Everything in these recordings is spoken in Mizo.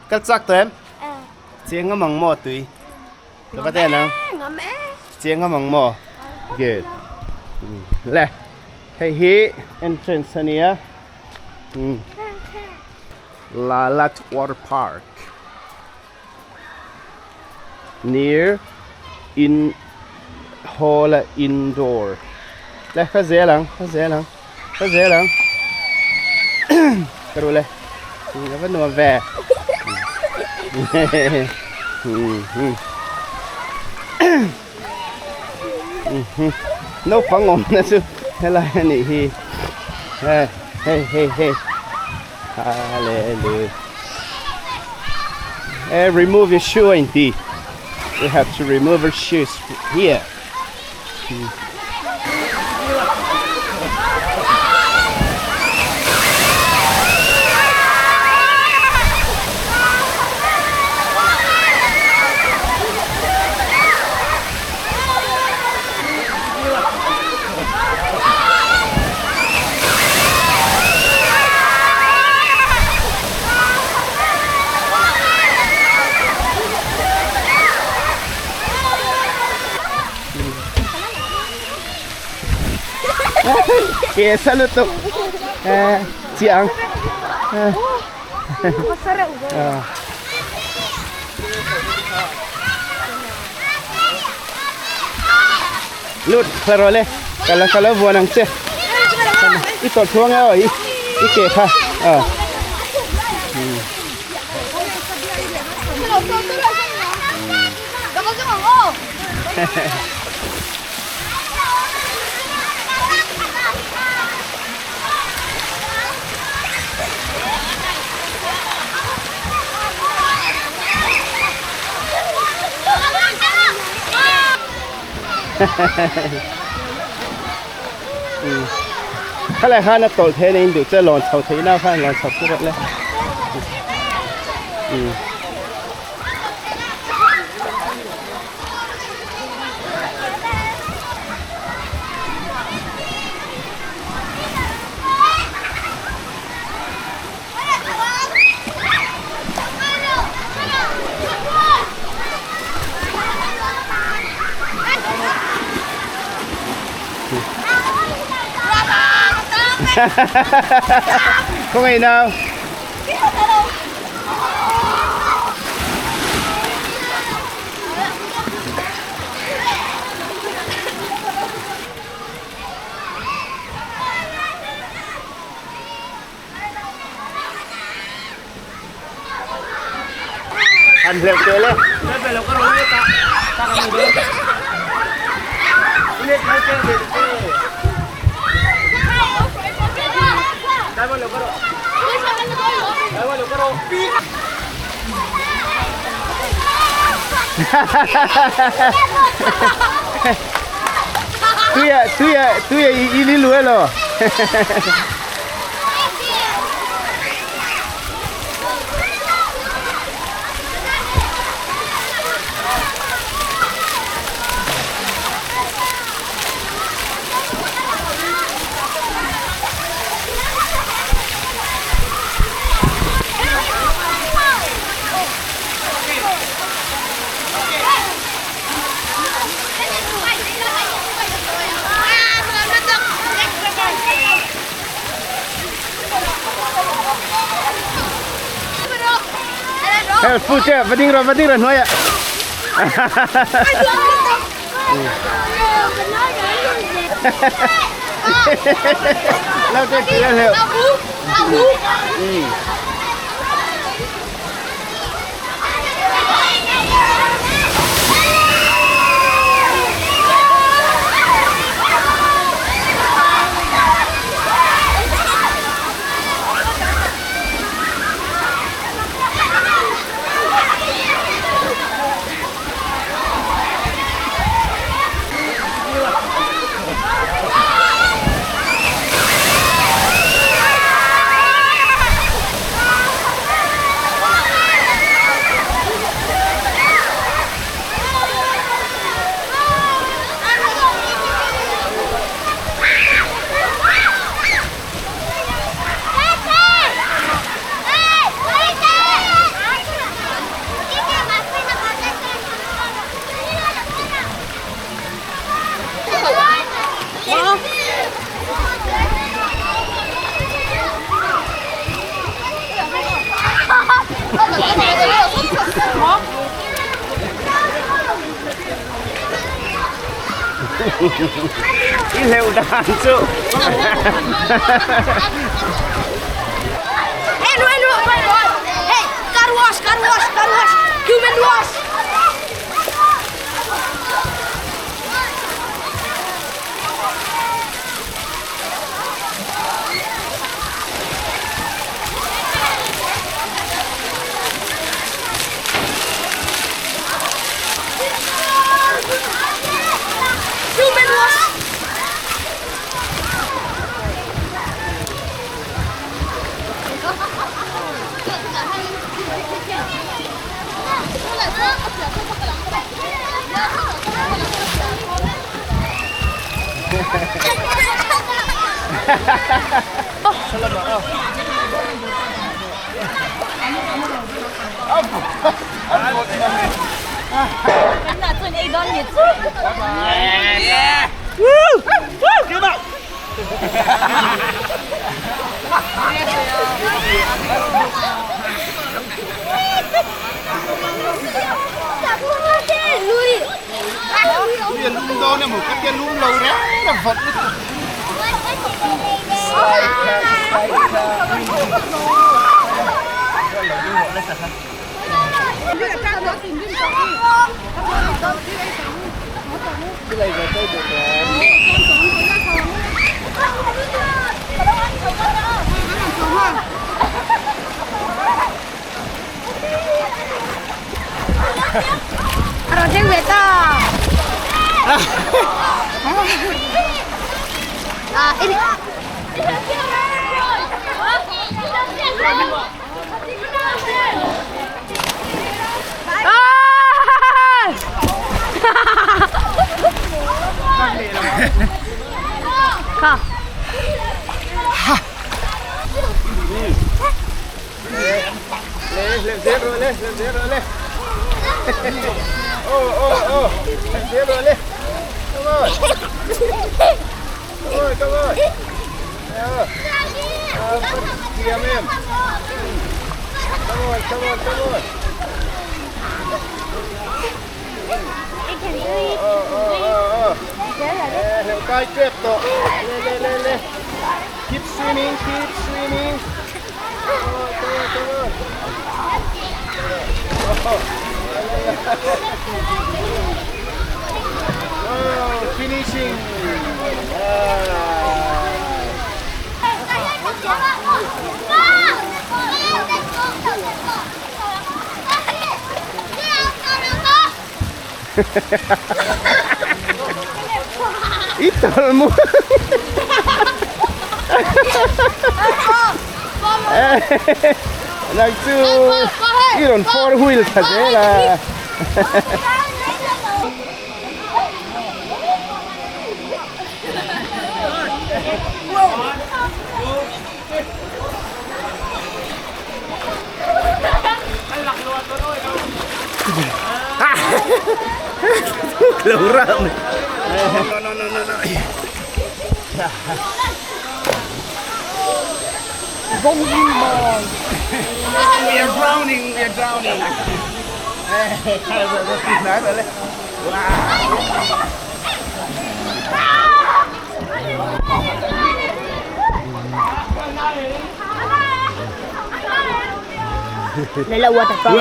Kal chak tawh em? Chiang ngam ang maw tui? Ka va ten ang. Chiang ngam ang maw? Good. Le. Hei hi entrance a nia. Lalat Water Park. Near in hall a indoor. Le ka zel ang, ka zel ang. Ka zel ang. Ka ru le. A va nuam ve. Naupang awmna chu helai a nih hi. Hei hei hei. Hallelujah. Hey, remove your shoe indeed. We have to remove our shoes here. Ke salutok. Eh, chiang. Eh. Ah. Lut kha le kala kala vuan ang che i tawlh thuang e aw i i ke kha a Khalai khan a tawlh theih a in duh chuan lawn chho theih na khan lawn chho pur rawh le. Khawngaih nau. Han hleuh teh le. Tuia tuia tuia i li lu elo. Hei fu che va ding rawh va ding rawh hnuai ah. Lo te tui a hleuh. I hleuh dan chu. Keep swimming, keep swimming. Come on, come on, come on. Oh, finishing. Ah. I tal mu. Nang chu i rawn four wheel tha zel a. Lo ram. No no no no no. We are drowning, we are drowning. Đây là waterfall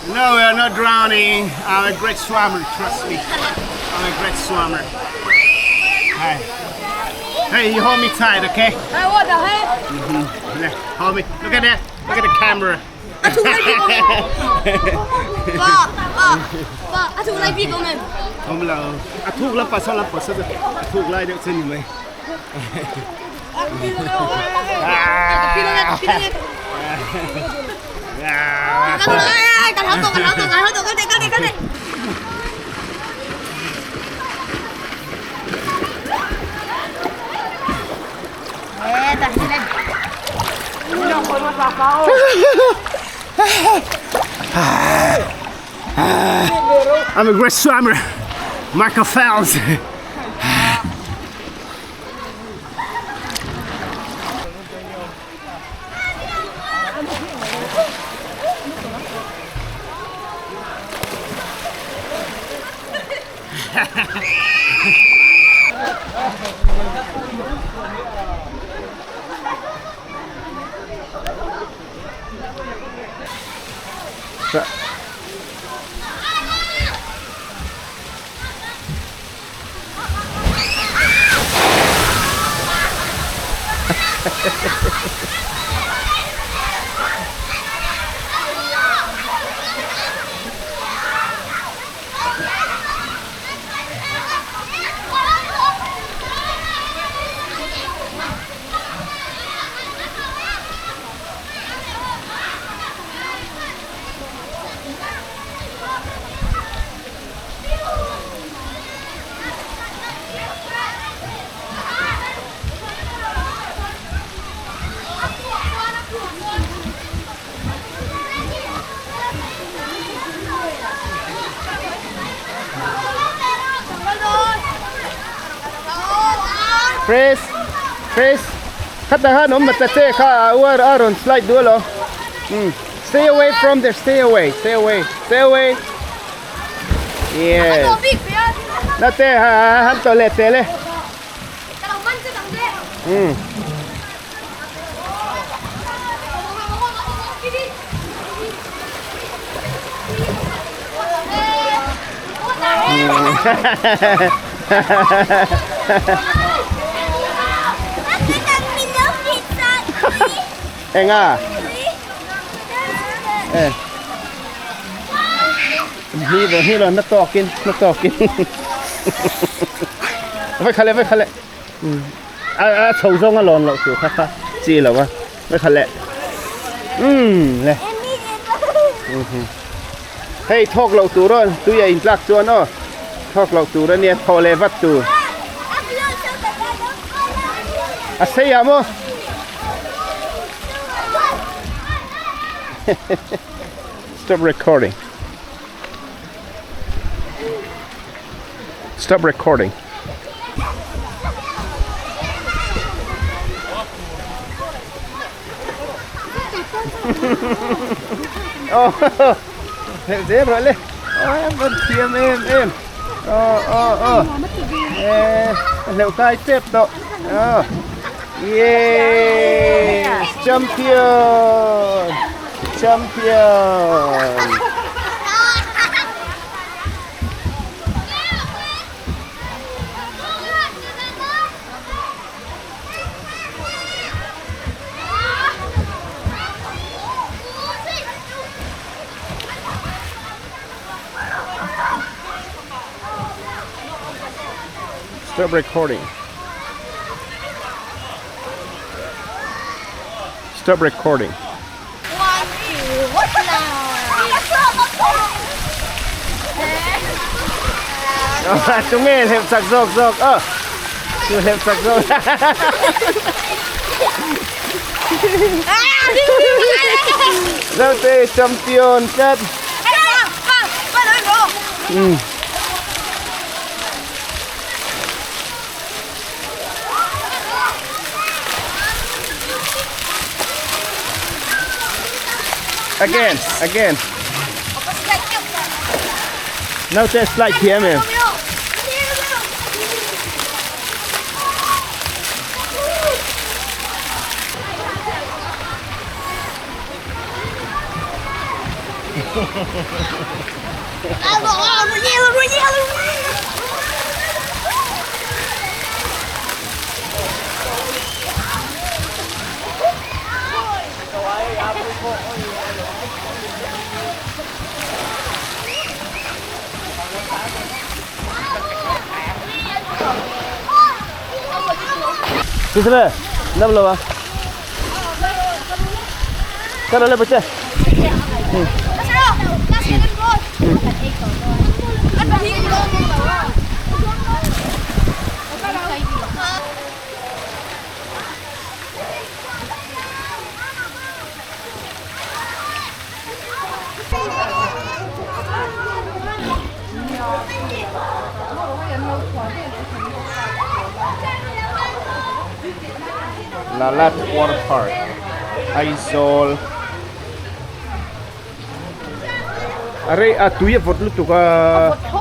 No, we are not drowning. I'm a great swimmer, trust me. I'm a great swimmer. Hey. Hey, you hold me tight, okay? Hey, what the heck? Yeah, hold me. Look at that. Look at the camera. Pa, pa, pa, a thuk lai bik om em. Om lo. A thuk la pa sa la pa sa. A thuk lai deuh chen ni mai. I'm a great swimmer. Michael Phelps. Chris Chris khatah khan awm ta che kha a uar a rawn slide duh alawm umm stay away from there stay away stay away stay away yes na te ha han tawh leh teh le umm. Enga eh hi ve hi lo na tawkin na tawkin vai khale vai khale a a chho zawng a lawn loh tur kha kha chi lo a vai khale umm le hei thawk loh tur aw tui a intlak chuan aw thawk loh tur a nia thaw leh vat tur a sei ah maw stop recording stop recording Heh zel rawh le a van thiam em em aw aw aw eh a hleuh kai tep tawh aw yes champion champion Stop recording. Stop recording. Tunge hlep chak zawk zawk aw. Chu hlep chak zawk. Zote champion tlat. Mm. Again, again. Naute slide thiam em. Christopher, nam lo a. Ka lo le bawche. Lalat Water Park, Aizawl. A rei a tui a vawt lutuk a.